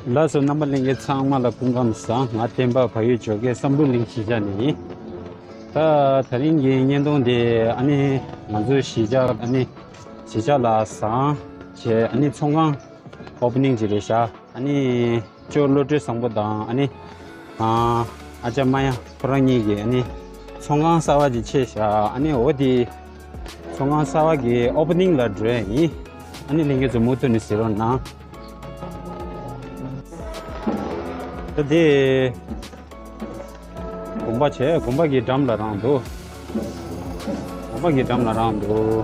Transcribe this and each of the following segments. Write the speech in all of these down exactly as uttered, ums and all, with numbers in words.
ལགས་སོ། རྣམ་པ་ལྷན་རྒྱས་ཚང་མ་ལ་སྐུ་ཁམས་བཟང་། ང་བསྟན་པ་བལ་ཡུལ་ཇོ་ཁའི་བསམ་གྲུབ་གླིང་གཞིས་ཆགས་ནས་ཡིན། ད་དེ་རིང་གི་བརྙན་ཐུང་དེ་ཨ་ནི་ང་ཚོའི་གཞིས་ཆགས་ཨ་ནི་གཞིས་ཆགས་ལ་བཟང་བྱས་ཨ་ནི་ཚོང་ཁང་ཨོ་པ་ནིང་ཅིག་རེད་ཤག་ཨ་ནི་ཅོ་བློ་གྲོས་བཟང་པོ་དང་ཨ་ནི་ཨ་ཨ་ཅག་མ་ཡ་ཁོ་རང་གཉིས་ཀྱིས་ཨ་ནི་ཚོང་ཁང་གསར་པ་ཅིག་ཕྱེས་ཤག་ཨ་ནི་འོ་དེ་ཚོང་ཁང་གསར་པ་གི་ཨོ་པ་ནིང་ལ་འགྲོ་ཡ་ཡིན། ཨ་ནི་ལྷན་རྒྱས་ཚོ་མུ་མཐུད་ནས་གཟིགས་རོགས་གནང་། ད་དེ་དགོན་པ་བྱས། དགོན་པ་གི་འགྲམ་ལ་རང་འདུག་དགོན་པ་གི་འགྲམ་ལ་རང་འདུག་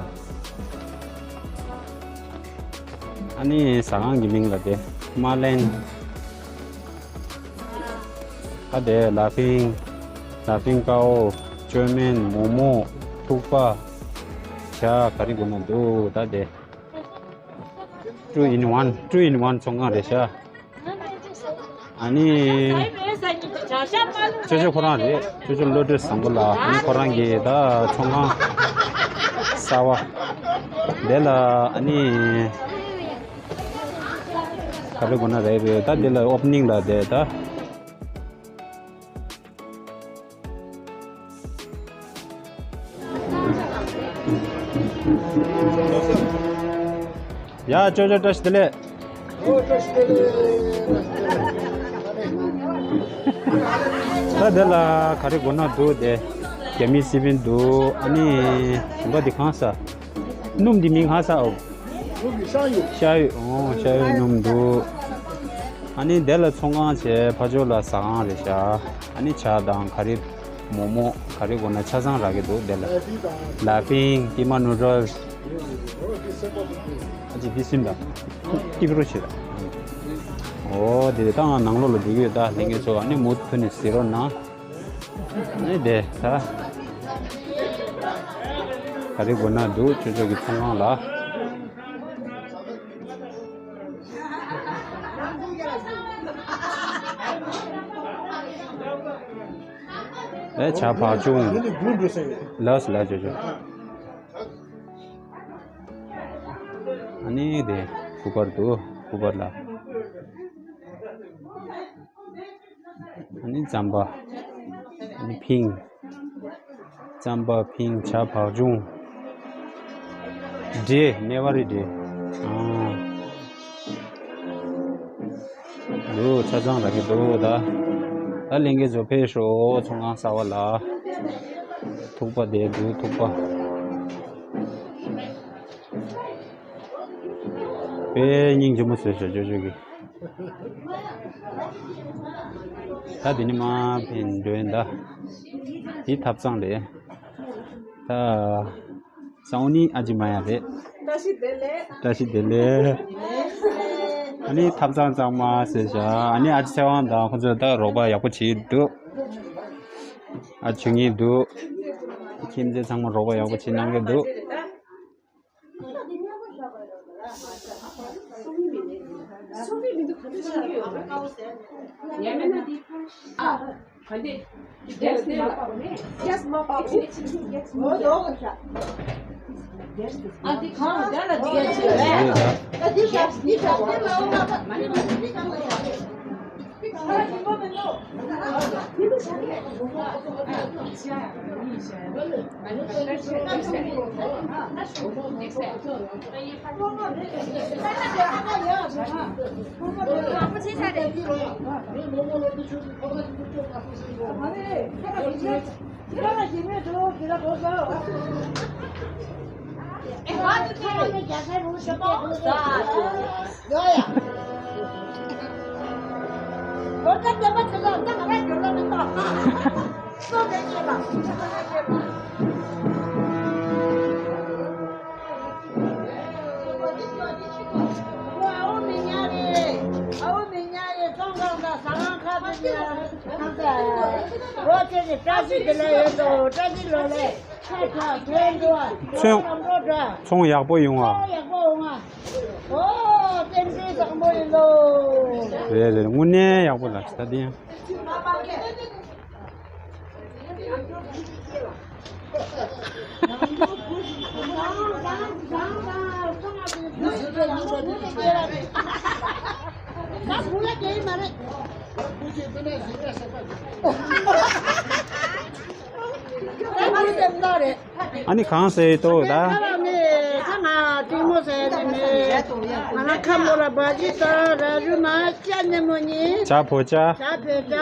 ཨ་ནི་ཟ་ཁང་གི་མིང་ལ་དེ་མ་ལན། ད་དེ་ལ་ཕིང་། ལ་ཕིང་ཀའོ། ཅོ་མེན། མོག་མོག་ཐུག་པ། ཇ་ག་རེ་དགོས་ན་འདུག་ད་དེ། Two in one, two in one ཚོང་ཁང་རེད་ཤག་ཨ་ནི་ཅོ་ཅོ་ཁོ་རང་རེད། ཅོ་ཅོ་བློ་གྲོས་བཟང་པོ་ལགས། ཨ་ནི་ཁོ་རང་གིས་ད་ཚོང་ཁང་གསར་པ་དེ་ལ་ཨ་ནི་ག་རེ་དགོས་ན་རེད་རེད། ད་དེ་ལ་ཨོ་པ་ནིང་ལ་དེ་ད། ཡ་ཅོ་ཅོ་བཀྲ་ཤིས་བདེ་ལེགས། ད་དེ་ལ་ག་རེ་དགོས་ན་འདུག་དེ་རྒྱ་མི་སི་པན་འདུག་ཨ་ནི་བུམ་པ་འདི་གང་ཟ། སྣུམ་འདི་མིང་གང་ཟ་འོ། ཤ་ཡོད། ཤ་ཡོད། ཨོ་ཤ་ཡོད་སྣུམ་འདུག་ཨ་ནི་དེ་ལ་ཚོང་ཁང་བྱས་ཕ་ཇོ་ལ་ཟ་ཁང་རེད་ཤག་ཨ་ནི་ཇ་དང་ག་རེ་མོག་མོག་ག་རེ་དགོས་ན་ཆ་ཚང་རག་གི་འདུག་དེ་ལ་ལ་ཕིང་ཀི་མ་ནུ་ཌལ། ཨ་ཅེ་འདི་སིམ་ད་ཏིག་རོ་ཞིག་ར། ཨོ་དེ་ད་ང་ནང་ལོགས་ལ་འགྲོ་གི་ཡོད། ད་ལྷན་རྒྱས་ཚོ་ཨ་ནི་མུ་མཐུད་ནས་གཟིགས་རོགས་གནང་། ཨ་ནི་དེ་ད་ག་རེ་དགོས་ན་འདུག་ཅོ་ཅོ་གི་ཚོང་ཁང་ལ། ཨེ་ཇ་བག་ཆུང་། ལགས་སོ་ལགས་ཅོ་ཅོ། ཨ་ནི་དེ་སྐུ་པར་འདུག་སྐུ་པར་ལ། ཨ་ནི་རྩམ་པ། ཨ་ནི་ཕིང་། རྩམ་པ་ཕིང་ཇ་བག་ཆུང་། འབྲས་ནེ་བ་རི་འབྲས། ཨང་། འདུག་ཆ་ཚང་རག་གི་འདུག་ད་ད་ལྷན་རྒྱས་ཚོ་ཕེབས་ཤོག་ཚོང་ཁང་གསར་པ་ལ། ཐུག་པ་དེ་འདུག་ཐུག་པ། དཔེ་སྙིང་རྗེ་མོ་བཟོས་ཤག་ཅོ་ཅོ་གིས། ད་འདི་ནས་མར་ཕྱིན་འགྲོ་ཡིན་ད། འདི་ཐབ་ཚང་རེད། ད་ས་འོ་ནི་ཨ་ཅེ་མ་ཡ་རེད། བཀྲ་ཤིས་བདེ་ལེགས། བཀྲ་ཤིས་བདེ་ལེགས། ཨ་ནི་ཐབ་ཚང་གཙང་མ་བཟོས་ཤག་ཨ་ནི་ཨ་ཅེ་ཚེ་དབང་དང་ཁོ་ཚོས་ད་རོགས་པ་ཡག་པོ་བྱེད་འདུག་ཨ་ཆོས་ཉིད་འདུག་ཁྱིམ་མཚེས་ཚང་མ་རོགས་པ་ཡག་པོ་བྱེད་གནང་གི་འདུག་ཚོང་ཚོང་ཡག་པོ་ཡོང་བ། རེད་རེད། དངོས་གནས་ཡག་པོ་ལ་ད་དེ་ཡང་། ཨ་ནི་གང་ཟེར་ཏོ་ད། ཁ་ང་ཏིང་མོ་ཟེར་ནི། ང་ལ་ཁ་མོ་ལ་བ་ཇི་ད་ར་རུ་མ་ཅ་ནི་མོ་ནི། ཇ་བོ་ཇ། ཇ་བོ་ཇ།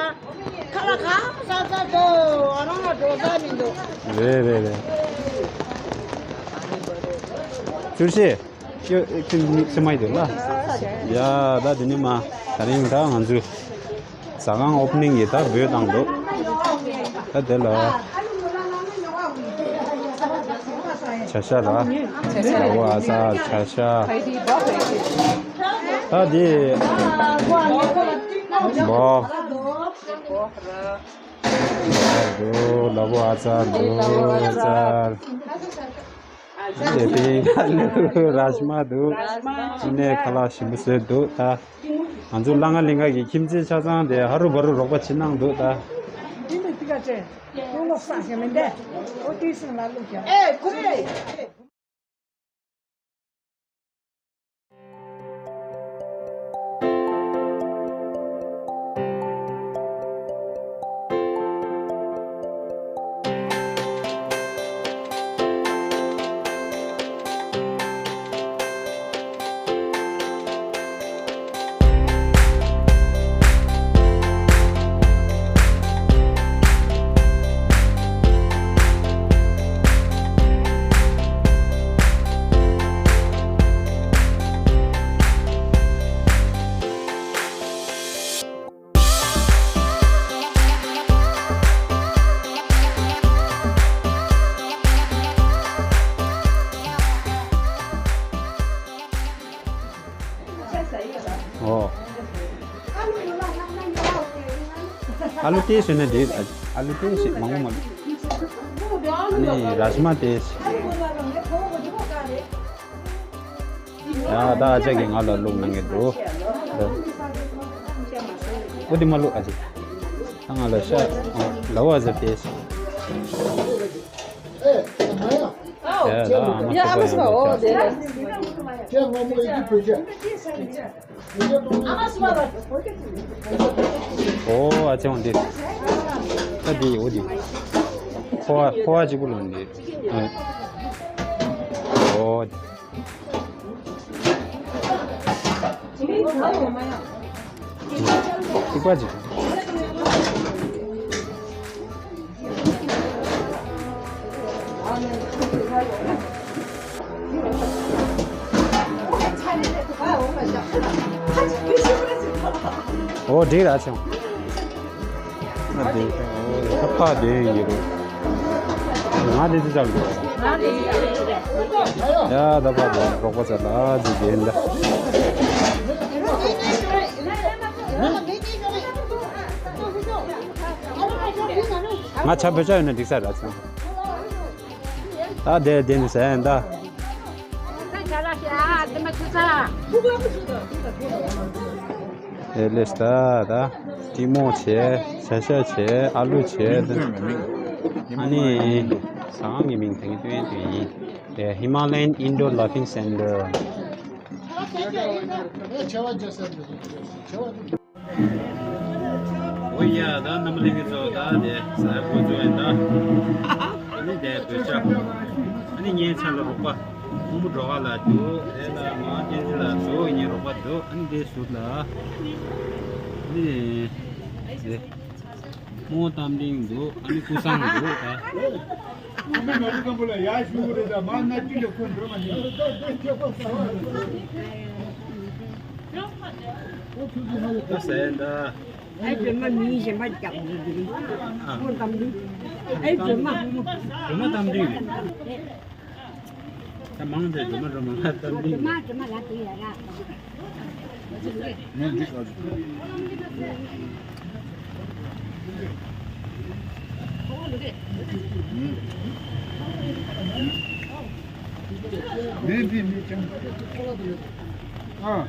ཁ་ལ་ཁ་ས་ས་ཏོ་ཨ་རང་ལ་འགྲོ་ས་མི་འདུག་རེད་རེད་རེད། ཅུར་ཤེ། ཁྱོད་ཁྱོད་མིག་སེ་མ་ཡི་འདུག་ལ། ཡ་ད་དེ་ནི་མ་ད་རིང་ད་ང་ཚོའི་ཟ་ཁང་ཨོ་པ་ནིང་གི་ད་འབོད་བཏང་འདུག་ད་དེ་ལ་བྱ་ཤ་ལ་བྱ་ཤ་ལ་བོ་ཨ་ཚ་བྱ་ཤ། ད་དེ་བོ་འདུག་ལ་བོ་ཨ་ཚ་འདུག་ཚར། དེ་པིང་ཨ་ལུ་རཱཇ་མ་འདུག་ཅི་ནས་ཁ་ལག་ཞིམ་པོ་བཟོས་འདུག་ད་ང་ཚོ་གླ་རྔན་ལེན་ག་གི་ཁྱིམ་མཚེས་ཆ་ཚང་དེ་ཧ་རུ་བ་རུ་རོགས་པ་བྱེད་གནང་འདུག་ད། འདི་ནི་ཏི་ཀ་ཅན། ལོ་ལོ་ས་ཞེ་མི་འདས། ཨོ་ཏི་སི་ལ་ལུག་ཀྱང་། ཨེ་ཁོ་རེ། ཨོ། ཨ་ལུ་ཏེ་ཟོས་ན་འགྲིག་ཨ་ལུ་ཏེ་ཞིག་མང་པོ་མ་འདུག་ཨ་ནི་རཱཇ་མ་ཏེ་ཞིག་ཡ་ད་ཨ་ཅག་གིས་ང་ལ་བླུགས་གནང་གི་འདུག་ཨོ་དེ་མ་བླུགས་ཨ་ཅེ། ད་ང་ལ་ཤ་ལ་བ་ཟེར་ཏེ། ཡ་ད་ཨ་མ་ཡ་ཨ་མ་སོ་པ་ཡང་འདུག་ཤ། ཨོ་ཨ་ཅེ་འོང་འདི། ད་འདི་ཡོད་འདི། ཁོ་བ་ཁོ་བ་གཅིག་པུ་ལོན་འདི། ཨོ། ཐིགས་པ་ཅིག་ཨོ་འགྲིག་ར་ཆུང་། ཨ་དེ་ཨོ་ད་ཕ་དེ་ཡིན་རུ། ང་དེ་དེ་ཙམ་འགྲོ། ཡ་ད་ཕ་དེ་རོགས་པ་ཚ་ལ་དེ་དེ་འདྲ། ང་ཆ་བོད་ཆ་ཡོད་ན་འགྲིག་ས་ར་ཆུང་། ད་དེ་དེ་ནི་ཟེར་ཡིན་ད། ཨེ་ལེས་ད་ད། ཏི་མོ་བྱས། ཤ་ཤ་བྱས། ཨ་ལུ་བྱས། ཨ་ནི་ཟ་ཁང་གི་མིང་དེ་གི་སྟོན་དུས་ཡིན། དེ་Himalayan Indoor Laughing Center། འོ་ཡ་ད་རྣམ་པ་ལྷན་རྒྱས་ཚོ་ད་དེ་ཟ་ཁང་ཚོ་ཡིན་ད། ཨ་ནི་དེ་བོད་ཇ། ཨ་ནི་ངའི་ཆ་ལ་རོགས་པ། ཁོང་མོ་འགྲོ་ག་ལ་འདུག་དེ་ལ་མ་བསྟན་འཛིན་ལ་ཚོ་ངའི་རོགས་པ་འདུག་ཨ་ནི་དེ་ཟུར་ལ། ཨ་ནི་དེ། རྨོ་རྟ་མགྲིན་འདུག་ཨ་ནི་ཀུ་སང་འདུག་ད། ཨ་མ་ནོར་སྐམ་པོ་ལ་ཡར་ཞུ་གི་རེད་ད་མ་ན་ཅི་ལ་ཁོ་འགྲོ་མ་ཉན། ད་ཟེར་ད། ཨའི་སྒྲོལ་མ་མིང་གཞན་པ་རྒྱག་དགོས་ཀྱི་རེད། ཨ། ཁོང་གཏམ་རྒྱུད། ཨའི་སྒྲོལ་མ། སྒྲོལ་མ་གཏམ་རྒྱུད་རེད། ད་མང་དེ་སྒྲོལ་མ་སྒྲོལ་མ་ང་གཏམ་རྒྱུད་རེད། སྒྲོལ་མ་སྒྲོལ་མ་ལ་དེ་ཡ་ར། ངས་འདི་ག་ཨ།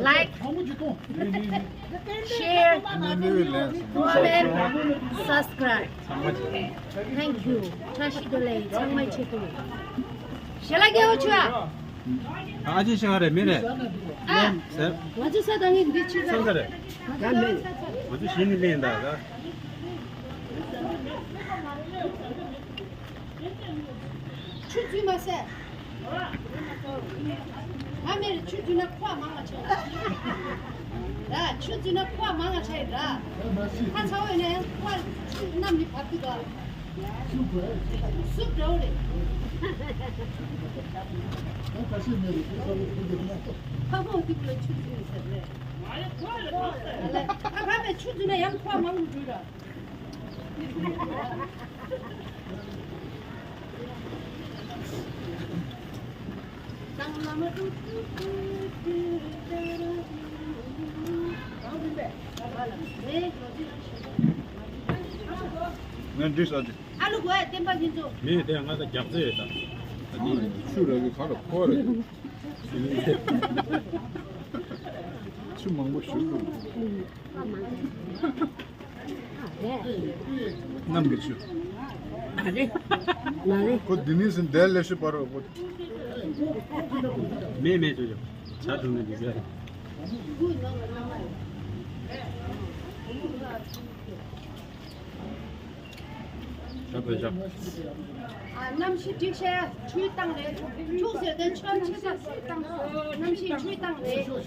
Like, share, comment, subscribe. Thank you. བཀྲ་ཤིས་བདེ་ལེགས། ཚང་མའི་ཆེད་དུ། ཞལ་ལག་རྒྱལ་པོ་མཆོག་ཨ་ཅེ་ཤ་རེད་མི་རེད། ཨ། ཟེར། ང་ཚོ་ས་དང་ངས་འདི་ཕྱི་ས་ས་རེད། ང་ཚོ་ས་ས་ས། ང་ཚོ་གཞི་ནས་ལེན་ད་ག་ཆུ་འཛུལ་མ་ཟད། ང་མེད་ཆུ་འཛུལ་ན་ཁོ་མང་ང་ཆེ། ད་ཆུ་འཛུལ་ན་ཁོ་མང་ང་ཆེ་ད། ཁ་ཚ་བོ་ཡིན་ན་ཡང་ཁོ་གནམ་ནས་བབས་ཀྱི་འདུག་སུ་འགྲོ་རེད། ཕ་མོ་དེ་ལ་ཆུ་འཛུལ་ཟེར་རེད། ཨ་ཁ་བའི་ཆུ་འཛུལ་ན་ཡང་ཁོ་མང་རུ་འགྲོ་ར། ང་འདྲི་ས་དེ། ཨ་ལུ་གོ་ཡ་བསྟན་པ་ཡིན་ཚོ། མི་དེ་ང་ད་རྒྱག་རྩེ་ཡོད་ད། ཆུ་ར་གི་ག་ལ་ཁོ་ར། ཆུ་མང་པོ་ཞུ་འདུག་གནམ་གྱི་ཆུ། ཁོ་འདི་ནས་ཟིན་དལ་ལས་ཤི་པ་རོ་ཁོ། མེད་མེད་ཆུ་ཆུ། ཇ་འཐུང་ནས་འདི་ཟེར། ཇ་བོད་ཇ། ཨ། གནམ་གཤིས་འགྲིག་ཤག་ཆུ་བཏང་རེད། ཆུ་ཟེར་ཏེ་ཆུ་ཆུ་བཏང་། གནམ་གཤིས་ཆུ་བཏང་རེད། ཏིས་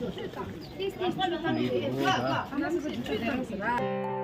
ཏིས་ཆུ་བཏང་རེད། ལ་ལ། གནམ་གཤིས་ཆུ་བཏང་ཟེར།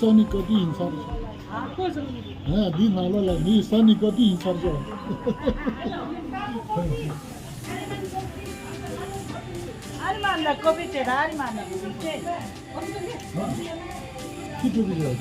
ས་ནི་ཀ་ཏི་ཡིན་ཚར། ཨ་འདི་ནང་ལ་ལ་མི་ས་ནི་ཀ་ཏི་ཡིན་ཚར་ཅོ། ཨ་རི་མ་ན་ཀོ་པི་ཅེ་ར་ཨ་རི་མ་ན་ཀོ་པི་ཅེ། ཁྱི་ཀྲུ་གི་རེད།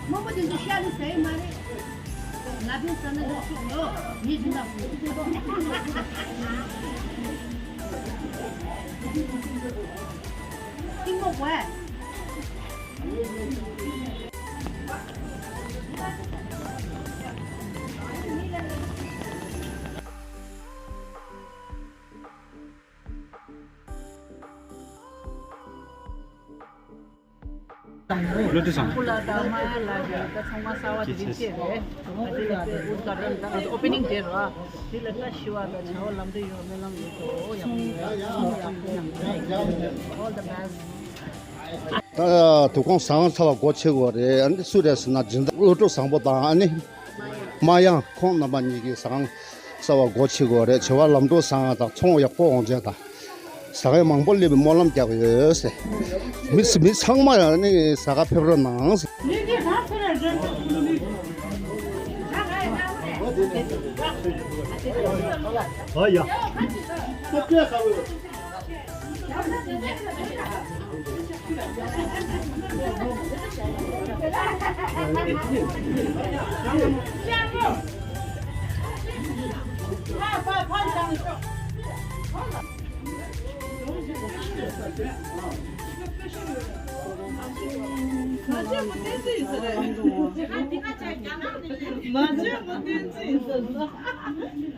མང་པོ་དེ་ཚོ་ཤ་ནི་ཟ་ཡི་མ་རེད། ལ་ཕན་ཟ་ན་ལ་ཕྱུག་ཡོད། ངས་ཟིན་པ། གཏིང་མོ་གོ་ཨེ། བློ་གཏད་བཟང་། སྐུ་ལ་དང་མ་ལ་གི་ད་ཚང་མ་གསར་བ་དེ་རིགས་བྱས་རེད། ཨ་དེ་ལ་དེ་ཨུད་ག་རན་ད་ཨོ་པེ་ནིང་དེ་ར། དེ་ལ་ད་ཞི་བ་དང་བྱ་བ་ལམ་འདི་ཡོད་སྨོན་ལམ་ཡོད་དོ། ཡག་པོ་ཡོད། ཚང་མ་ཡག་པོ་ཡག་པོ། All the best. ད་དུས་ཁོང་ཟ་ཁང་ཚ་བ་སྒོ་ཕྱེ་དགོས་རེད། ཨ་ནི་སུ་རེད་ཟེར་ན་སྦྱིན་བདག་བློ་གྲོས་བཟང་པོ་དང་ཨ་ནི་མ་ཡང་ཁོང་རྣམ་པ་གཉིས་ཀྱིས་ཟ་ཁང་གསར་བ་སྒོ་ཕྱེ་དགོས་རེད། བྱེ་བ་ལམ་འགྲོ་བཟང་ང་དང་ཚོང་ཡག་པོ་འོང་བྱས་དང་ཟ་མཁན་མང་པོ་སླེབས་པའི་སྨོན་ལམ་རྒྱག་གི་ཡོད་ཟེར། མི་མི་ཚང་མ་ཡང་ནི་ཟ་ཁང་ཕེབས་རོགས་གནང་ཟེར། ཨ་ཡ།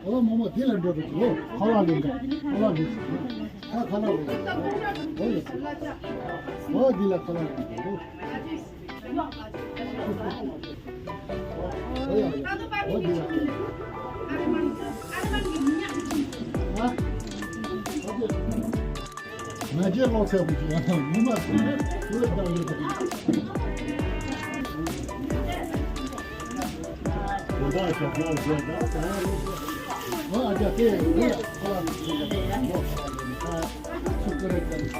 ཨོ་མོ་མོ་དེ་ལ་འགྲོ་དུས་ཨོ་ཁ་ལག་ལེན་ག་ཁ་ལག་ལེན་ག་ཨ་ཁ་ལག་ལེན་ག་ཨོ་ཡ་ཨོ་དེ་ལ་ཁ་ལག་ལེན་ག་ཨོ་ཡ་ཨོ་དེ་ལ་ཨ་ཨོ་དེ། ང་རྒྱལ་ལོག་ཚད་པོ་ཅིག་ཡང་ཉི་མ་ཟིན་ནས་ལོས་བཏང་ཡོད་པ་རེད། ཨ་ཅག་དེ་ལོས་ཁོ་ལ་ཚུགས་ཀ་རེད།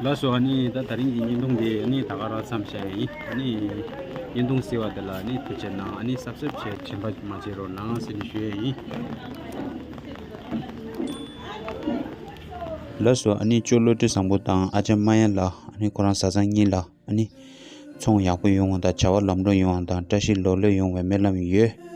ལགས་སོ། ཨ་ནི་ད་དེ་རིང་གི་བརྙན་ཐུང་འདི་ཨ་ནི་ད་ག་རང་མཚམས་བཞག་ཡིན། ཨ་ནི་བརྙན་ཐུང་གཟིགས་པ་དེ་ལ་ཨ་ནི་ཐུགས་རྗེ་གནང་། ཨ་ནི་སབ་སི་ཀྲའིབ་བྱས་དྲན་པ་མ་བརྗེད་རོགས་གནང་ཟེར་ནས་ཞུ་ཡས་ཡིན། ལགས་སོ། ཨ་ནི་ཅོ་བློ་གྲོས་བཟང་པོ་དང་ཨ་ཅག་མ་ཡ་ལགས། ཨ་ནི་ཁོ་རང་བཟའ་ཚང་གཉིས་ལ་ཨ་ནི་ཚོང་ཡག་པོ་ཡོང་བ་དང་བྱ་བ་ལམ་འགྲོ་ཡོང་བ་དང་བཀྲ་ཤིས་ལོ་ལེགས་ཡོང་བའི་སྨོན་ལམ་ཡོད།